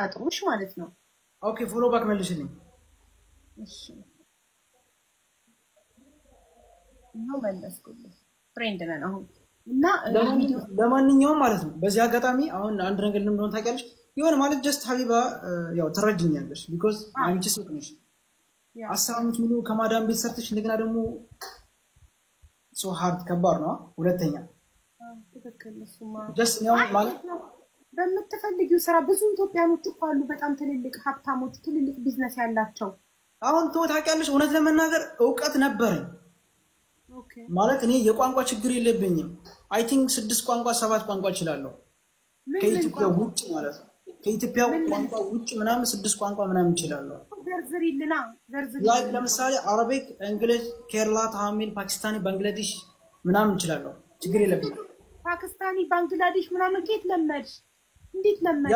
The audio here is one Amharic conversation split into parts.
እንዳያጥሩሽ ማለት ነው። Okay, follow back መልሽልኝ። እሺ፣ ነው መለስኩልህ። Friend ነን አሁን እና ለማንኛውም ማለት ነው በዚህ አጋጣሚ አሁን አንድ ነገር እንደሆነ ታውቂያለሽ፣ የሆነ ማለት just ሀቢባ ያው ትረጅኛለሽ፣ because አንቺ ሴት ነሽ። 10 ዓመት ሙሉ ከማዳም ቤት ሰርተሽ እንደገና ደግሞ so hard፣ ከባድ ነው። ሁለተኛ ትክክል። እሱማ just ማለት በምትፈልጊው ስራ ብዙ ኢትዮጵያኖች እኮ አሉ፣ በጣም ትልልቅ ሀብታሞች፣ ትልልቅ ቢዝነስ ያላቸው። አሁን ተው ታውቂያለሽ፣ እውነት ለመናገር እውቀት ነበረኝ ማለት እኔ የቋንቋ ችግር የለብኝም። I think ስድስት ቋንቋ ሰባት ቋንቋ እችላለሁ ከኢትዮጵያ ውጭ ማለት ነው። ከኢትዮጵያ ቋንቋ ውጭ ምናምን ስድስት ቋንቋ ምናምን እችላለሁ። ዘርዝሪልና ዘርዝሪ። Like ለምሳሌ Arabic፣ English፣ ኬርላ፣ ታሚል፣ ፓኪስታኒ፣ ባንግላዴሽ ምናምን እችላለሁ። ችግር የለብኝም። ፓኪስታኒ፣ ባንግላዴሽ ምናምን ከየት ለመድሽ? እንዴት ለመድሽ?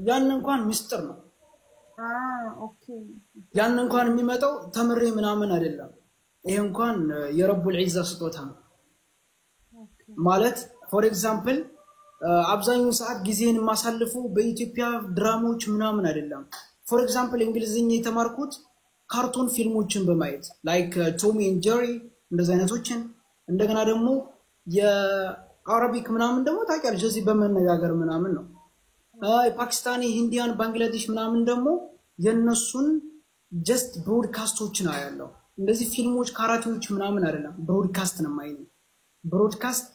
ያን እንኳን ምስጢር ነው። Okay. ያን እንኳን የሚመጣው ተምሬ ምናምን አይደለም። ይሄ እንኳን የረቡል ዒዛ ስጦታ ነው። ማለት for example አብዛኛውን ሰዓት ጊዜን የማሳልፈው በኢትዮጵያ ድራማዎች ምናምን አይደለም። For example እንግሊዝኛ የተማርኩት cartoon ፊልሞችን በማየት፣ like Tom and Jerry እንደዚህ አይነቶችን፣ እንደገና ደግሞ የ Arabic ምናምን ደግሞ ታውቂያለሽ እዚህ በመነጋገር ምናምን ነው። ፓኪስታኒ፣ Indian፣ ባንግላዴሽ ምናምን ደግሞ የእነሱን just broadcast ኦችን አያለው። እንደዚህ ፊልሞች፣ ካራቴዎች ምናምን አይደለም፣ broadcast ነው የማየው። Broadcast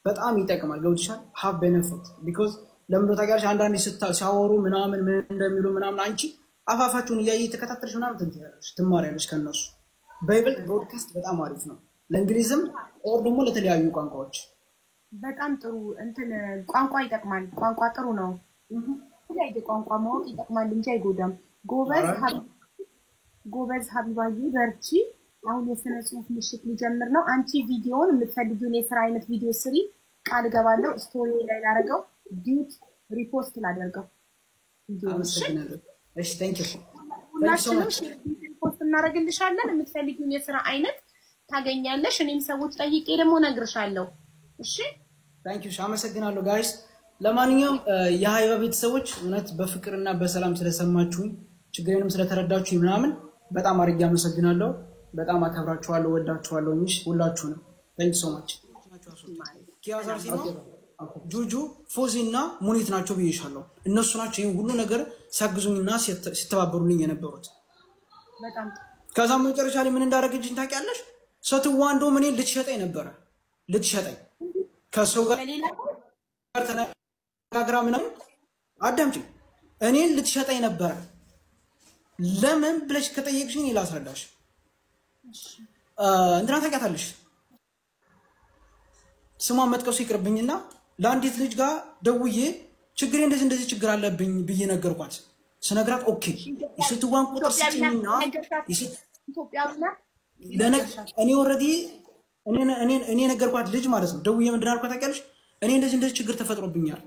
በጣም ይጠቅማል። ገብቶሻል? Have benefit because ለምን ታውቂያለሽ? አንዳንዴ ሲያወሩ ምናምን ምን እንደሚሉ ምናምን አንቺ አፋፋቸውን እያየ የተከታተልሽ ምናምን ትንትያለሽ፣ ትማሪያለሽ ከነሱ። በይበልጥ broadcast በጣም አሪፍ ነው ለእንግሊዝም or ደግሞ ለተለያዩ ቋንቋዎች። በጣም ጥሩ እንትን ቋንቋ ይጠቅማል። ቋንቋ ጥሩ ነው። የተለያየ ቋንቋ ማወቅ ይጠቅማል እንጂ አይጎዳም። ጎበዝ ጎበዝ ሀቢባዬ በርቺ። አሁን የስነ ጽሁፍ ምሽት ሊጀምር ነው። አንቺ ቪዲዮውን የምትፈልጊውን የስራ አይነት ቪዲዮ ስሪ፣ ቃል እገባለሁ። Story ላይ ላደርገው፣ duet repost ላደርገው። አመሰግናለሁ። እሺ፣ thank you. ሁላችንም post እናደርግልሻለን። የምትፈልጊውን የስራ አይነት ታገኛለሽ። እኔም ሰዎች ጠይቄ ደግሞ እነግርሻለሁ። እሺ። Thank you፣ አመሰግናለሁ guys። ለማንኛውም የሀቢባ ቤተሰቦች እውነት በፍቅርና በሰላም ስለሰማችሁኝ፣ ችግሬንም ስለተረዳችሁኝ ምናምን በጣም አድርጌ አመሰግናለሁ። በጣም አከብራችኋለሁ፣ ወዳችኋለሁ። እሺ ሁላችሁንም thank you so much። ኪያዛር፣ ጁጁ፣ ፎዚ እና ሙኒት ናቸው ብዬሻለሁ። እነሱ ናቸው ይህን ሁሉ ነገር ሲያግዙኝና ሲተባበሩልኝ የነበሩት። ከዛም መጨረሻ ላይ ምን እንዳደረገችኝ ታውቂያለሽ? ሴትዋ እንደውም እኔን ልትሸጠኝ ነበረ፣ ልትሸጠኝ ከሰው ጋር ተነጋግራ ምናምን፣ አዳምጪኝ፣ እኔን ልትሸጠኝ ነበረ። ለምን ብለሽ ከጠየቅሽኝ እኔ ላስረዳሽ። እንትና ታውቂያታለሽ፣ ስሟን መጥቀሱ ይቅርብኝና ለአንዲት ልጅ ጋር ደውዬ ችግሬ እንደዚህ እንደዚህ ችግር አለብኝ ብዬ ነገርኳት። ስነግራት okay የሴትዋን ቁጥር ስጭኝና እኔ already እኔ የነገርኳት ልጅ ማለት ነው። ደውዬ ምንድን አልኳት ታውቂያለሽ? እኔ እንደዚህ እንደዚህ ችግር ተፈጥሮብኛል፣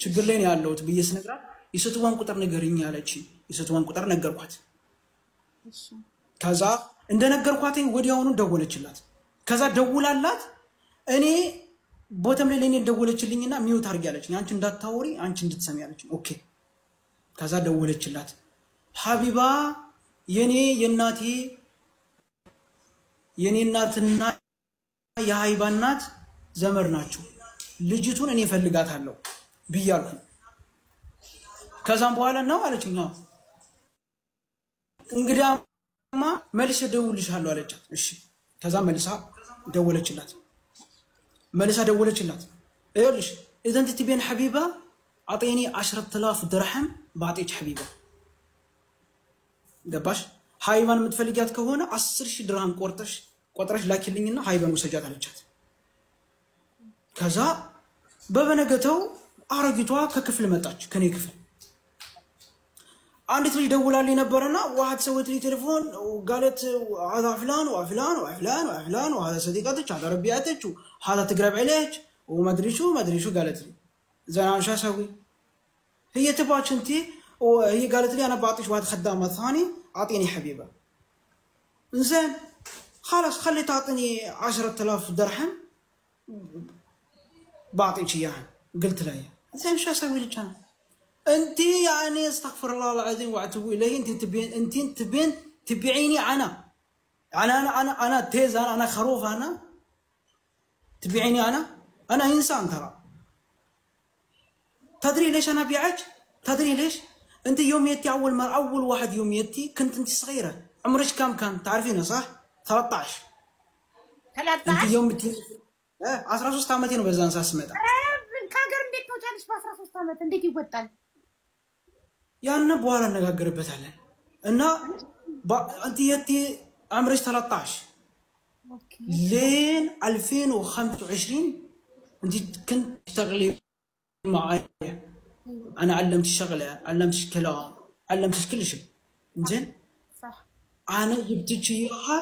ችግር ላይ ነው ያለሁት ብዬ ስነግራት የሴትዋን ቁጥር ንገሪኝ አለች። የሴትዋን ቁጥር ነገርኳት። ከዛ እንደነገርኳት ወዲያውኑ ደወለችላት። ከዛ ደውላላት እኔ ቦተም ላይ ለእኔ ደወለችልኝና mute አድርጊ አለችኝ። አንቺ እንዳታወሪ፣ አንቺ እንድትሰሚ አለችኝ። Okay። ከዛ ደወለችላት። ሀቢባ የኔ የእናቴ የኔ እናትና የሀቢባ እናት ዘመድ ናቸው። ልጅቱን እኔ እፈልጋታለሁ ብያልኩ። ከዛም በኋላ ነው አለችኝ። እንግዲያማ መልሼ እደውልልሻለሁ አለቻት። እሺ። ከዛ መልሳ ደወለችላት። መልሳ ደወለችላት። ይኸውልሽ إذا انت تبين حبيبة أعطيني 10,000 درهم بعطيك حبيبة። ገባሽ? ሀቢባን የምትፈልጊያት ከሆነ 10,000 ድርሃም ቆርጠሽ ቆጥረሽ ላኪልኝና ሀቢባን ውሰጃት አለቻት። ከዛ በበነገተው አሮጊቷ ከክፍል መጣች፣ ከኔ ክፍል አንዲት ልጅ ደውላልኝ ነበረና واحد سوت لي تليفون وقالت هذا فلان وفلان وفلان وفلان وهذا صديقتك، هذا ربيعتك، وهذا تقرب عليك وما ادري شو ما ادري شو. قالت لي زين انا شو اسوي؟ هي تبغاك انت، وهي قالت لي انا بعطيك واحد خدامه ثاني، اعطيني حبيبه. زين خلاص، خلي تعطيني 10,000 درهم بعطيك اياها. قلت لها زين شو اسوي لك انا؟ انت يعني استغفر الله العظيم واتوب اليه. انت تبين، انت تبين تبيعيني انا؟ انا انا انا انا تيز، انا خروف، انا تبيعيني انا؟ انا انسان ترى. تدري ليش انا ابيعك؟ تدري ليش؟ انت يوم يتي اول ما اول واحد يوم يتي كنت انت صغيره، عمرك كم كان؟ تعرفينه صح؟ 13. انت 13 يوم يتي 13 ዓመቴ ነው በዛን ሰዓት ስመጣ። ከሀገር እንዴት ትወጫለሽ? በ13 ዓመት እንዴት ይወጣል? ያን በኋላ እነጋገርበታለን። እና انت يتي عمرك 13 لين 2025 انت كنت تشتغلي معي، انا علمت الشغله، علمتش كلام، علمتش كل شيء، زين؟ صح. انا جبتك اياها.